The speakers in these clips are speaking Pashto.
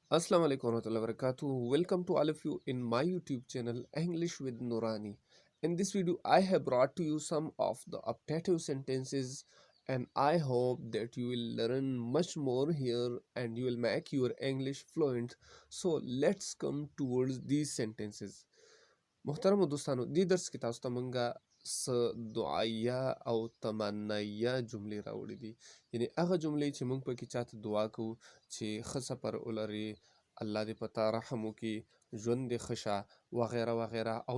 Assalamu alaikum warahmatullahi wabarakatuh. Welcome to all of you in my YouTube channel English with Noorani. In this video, I have brought to you some of the optative sentences, and I hope that you will learn much more here and you will make your English fluent. So let's come towards these sentences. محترمو دوستانو، دې درس کې تاسو ته مونږه څه دعایه او تمنایه جملې راوړي دي، یعنی هغه جملې چې مونږ پکې چاته دعا کوو چې ښه سفر ولري، الله دې په تا رحم وکړي، ژوند دې ښه شه، وغیره وغیره. او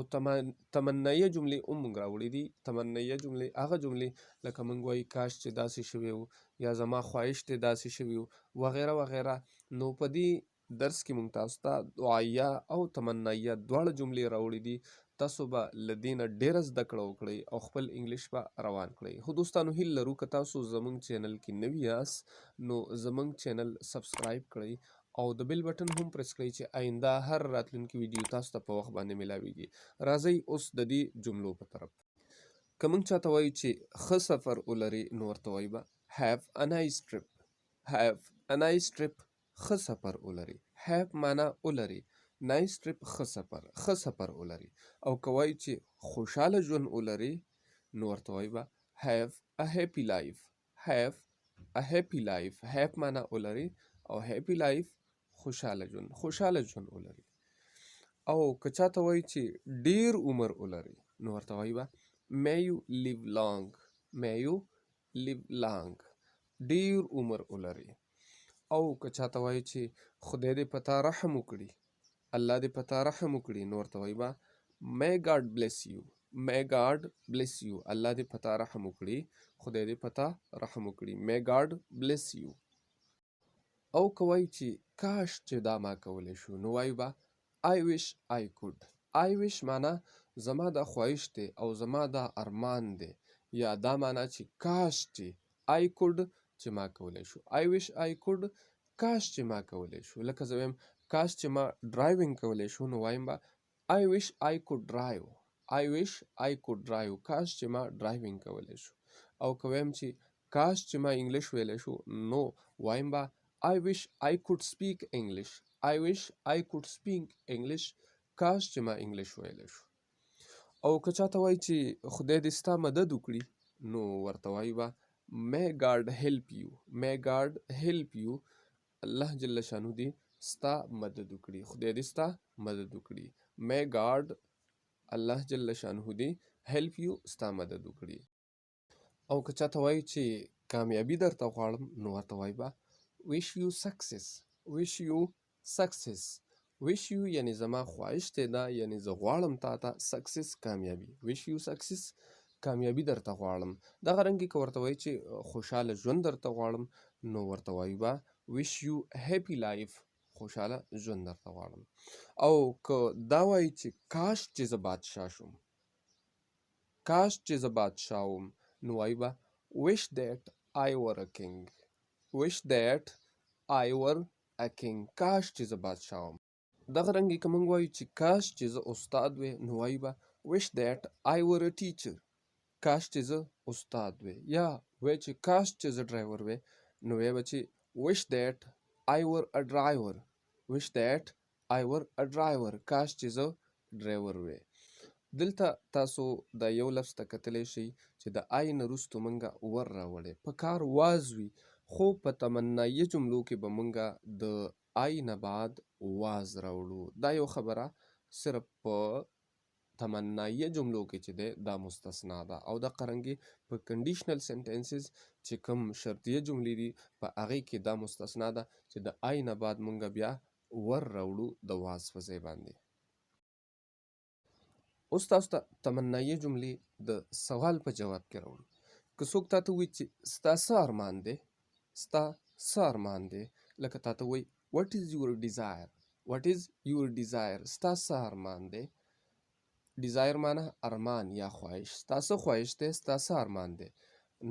تمنایه جملې هم مونږ راوړي دي. تمنایه جملې هغه جملې لکه مونږ وایي کاش چې داسې شوی و، یا زما خواهش دی داسې شوی و، وغیره وغیره. نو په دې درس کې مونږ تاسو ته دعایه او تمنایه دواړه جملې راوړي دي. تاسو به له دې نه ډېره زده کړه وکړئ او خپل انګلیش به روان کړئ. خو دوستانو، هیله لرو که تاسو زمونږ چینل کې نوي یاست نو زمونږ چینل سبسکرایب کړئ او د بیل بټن هم پریس کړئ چې آینده هر راتلونکي ویډیو تاسو ته په وخت باندې ملاویږي. راځئ اوس د دې جملو په طرف. که مونږ چاته وایو چې ښه سفر ولري نو ورته وایو به have a nice trip. Have a nice trip، ښه سفر ولري. Have معنا ولري، nice trip ښه سفر، ښه سفر ولري. او که وایو چې خوشحاله ژوند ولري نو ورته وایو به have a happy life. Have a happy life. Have معنا ولري او happy life خوشحاله ژوند، خوشحاله ژوند ولري. او که چاته وایو چې ډیر عمر ولري نو ورته وایو به may you live long. May you live long، ډیر عمر ولري. او که چاته وایو چې خدای دې په تا رحم وکړي، الله دې په تا رحم وکړي، نو ورته وایي به may God bless you. May God bless you. الله دې په تا رحم وکړي، خدای دې په تا رحم وکړي. May God bless you. او که وایو چې کاش چې دا ما کولی شو نو وایو به I wish I could. I wish معنا زما دا خواهش دی او زما دا ارمان دی، یا دا معنا چې کاش چې I could چې ما کولی شو. I wish I could، کاش چې ما کولی شو. لکه زه وایم کاش چې ما driving کولی شو نو وایم به I wish I could drive. I wish I could drive، کاش چې ما driving کولی شو. او که وایم چې کاش چې ما انګلیش ویلی شو نو وایم به I wish I could speak English. I wish I could speak English، کاش چې ما انګلیش ویلی شو. او که چاته وایي چې خدای دې ستا مدد وکړي نو ورته وایي به May God help you. May God help you. الله جل شانه دې ستا مدد وکړي، خدای دې ستا مدد وکړي. May God، الله جل شانه دې، help you، ستا مدد وکړي. او که چاته وایي چې کامیابي درته غواړم نو ورته وایي به wish you success. Wish you success. Wish you یعنی زما خواهش دی دا، یعنی زه غواړم تا ته success کامیابي. Wish you success، کامیابي درته غواړم. دغه رنګې که ورته وایي چې خوشحاله ژوند درته غواړم نو ورته وایي به wish you happy life، خوشحاله ژوند درته غواړم. او که دا وایي چې کاش چې زه بادشاه شوم، کاش چې زه بادشاه وم، نو وایي به wish that I were a king. Wish that I were a king، کاش چې زه بادشاه وم. دغه رنګې که موږ وایو چې کاش چې زه استاد وی نو وایو به wish that I were a teacher، کاش چې زه استاد وی. یا وی چې کاش چې زه ډرایور وی نو وی به چې wish that I were a driver. Wish that I were a driver، کاش چې زه ډرایور وی. دلته تاسو دا یو لفظ ته کتلی شئ چې د I نه وروستو مونږه were راوړی، په کار was وي، خو په تمنایي جملو کې به مونږه د I نه بعد was راوړو. دا یو خبره صرف په تمنایي جملو کې چې دی دا مستثنا ده، او دقه رنګې په conditional sentences چې کوم شرطیه جملې دي په هغې کې دا مستثنا ده چې د I نه بعد مونږه بیا were راوړو د was په ځای باندې. اوس تاسو ته تمنایي جملې د سوال په جواب کې راوړو. که څوک تاته ووایي چې ستا څه ارمان دی، ستا څه ارمان دی، لکه تاته وایي what is your desire. What is your desire، ستا څه ارمان دی. Desire معنی ارمان یا خواهش. ستا څه خواهش دی، ستا څه ارمان دی،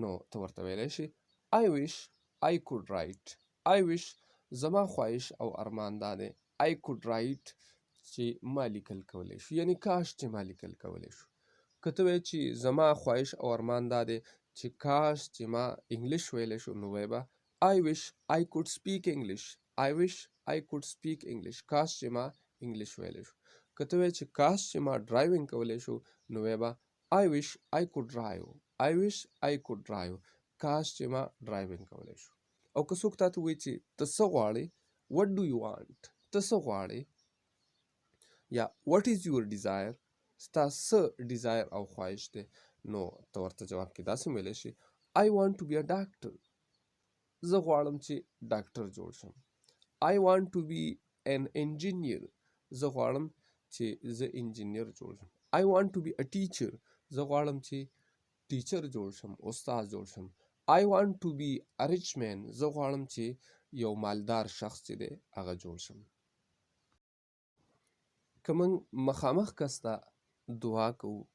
نو ته ورته ویلی شي I wish I could write. I wish زما خواهش او ارمان دا دی، I could write چې ما لیکل کولی شو، یعنی کاش چې ما لیکل کولی شو. که ته وایې چې زما خواهش او ارمان دا دی چې کاش چې ما انګلیش ویلی شو نو وایې به I wish I could speak English. I wish I could speak English، کاش چې ما انګلیش ویلی شو. که ته وایې چې کاش چې ما driving کولی شو، نو وایې به I wish I could drive. I wish I could drive، کاش چې ما driving کولی شو. او که څوک تاته وایي چې ته څه غواړې، what do you want، ته څه غواړې، یا what is your desire، ستا څه desire او خواهش دی، نو ته ورته جواب کې داسې ویلی شي: I want to be a doctor، زه غواړم چې ډاکټر جوړ شم. I want to be an engineer، زه غواړم چې زه انجینر جوړ شم. I want to be a teacher، زه غواړم چې teacher جوړ شم، استاد جوړ شم. I want to be a rich man، زه غواړم چې یو مالدار شخص چې دی هغه جوړ شم. که موږ مخامخ کس ته دعا کوو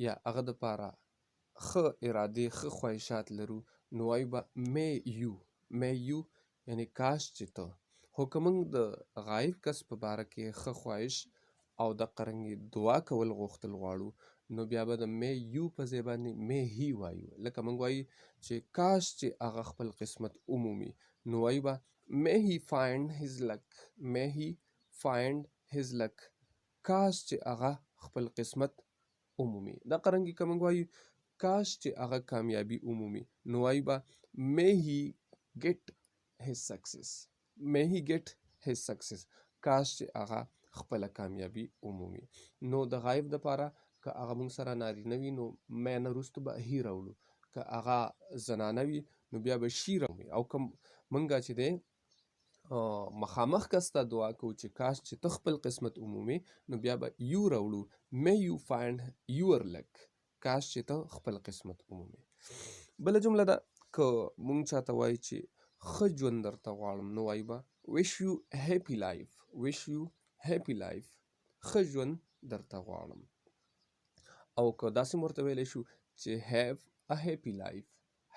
یا هغه دپاره ښه ارادې، ښه خواهشات لرو، نو وایو به may you. May you یعنی کاش چې ته. خو که موږ د غایب کس په باره کې ښه خواهش او دقه رنګې دعا کول غوښتل غواړو، نو بیا به د may you په ځای باندې may he وایو. لکه موږ وایو چې کاش چې هغه خپل قسمت ومومي، نو وایو به may he find his luck. May he find his luck، کاش چې هغه خپل قسمت ومومي. دقه رنګې که موږ وایو کاش چې هغه کامیابي ومومي، نو وایو به may he get his success. May he get his success، کاش چې هغه خپله کامیابي ومومي. نو د غایب دپاره که هغه موږ سره نارینه وي، نو may نه وروسته به he راوړو، که هغه زنانه وي نو بیا به she راوړو. او که موږ چې دی مخامخ کس ته دعا کوو چې کاش چې ته خپل قسمت ومومې، نو بیا به you راوړو: may you find your luck، کاش چې ته خپل قسمت ومومې. بله جمله ده، که مونږ چاته وایو چې ښه ژوند درته غواړم، نو وایو به wish you happy life. Wish you happy life، ښه ژوند درته غواړم. او که داسې هم ورته ویلی شو چې have a happy life.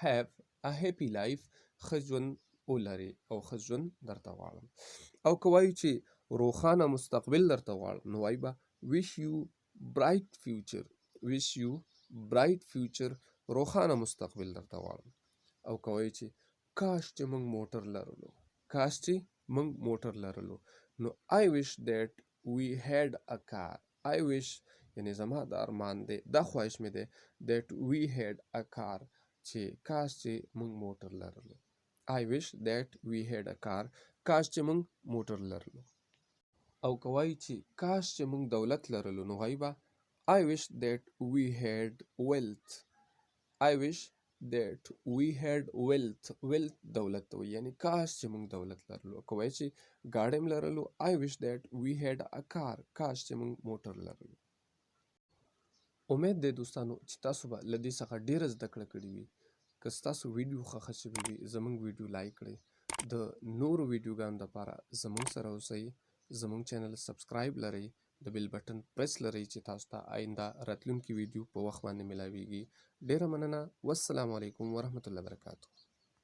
Have a happy life، ښه ژوند ولرې او ښه ژوند درته غواړم. او که وایو چې روښانه مستقبل درته غواړم، نو وایو به wish you bright future. Wish you bright future، روښانه مستقبل درته غواړم. او که وایو چې کاش چې موږ موټر لرلو، کاش چې موږ موټر لرلو، نو I wish that we had a car. I wish یعنی زما دا ارمان دی، دا خواهش مې دی، that we had a car، چې کاش چې موږ موټر لرلو. I wish that we had a car، کاش چې موږ موټر لرلو. او که وایو چې کاش چې موږ دولت لرلو، نو وایو به I wish that we had wealth. I wish that we had wealth. Wealth دولت ته وایي، یعنی کاش چې موږ دولت لرلو. که وایي چې ګاډی هم لرلو، I wish that we had a car، کاش چې موږ موټر لرلو. امید دی دوستانو چې تاسو به له دې څخه ډېره زده کړه کړې وي. که ستاسو ویډیو خوښه شوې وي، زموږ ویډیو like کړئ. د نورو ویډیوګانو دپاره زموږ سره اوسئ. زموږ channel subscribe لرئ، د bell button press لرئ چې تاسو ته آینده راتلونکي ویډیو په وخت باندې ملاویږي. ډېره مننه. والسلام علیکم ورحمت الله وبرکاته.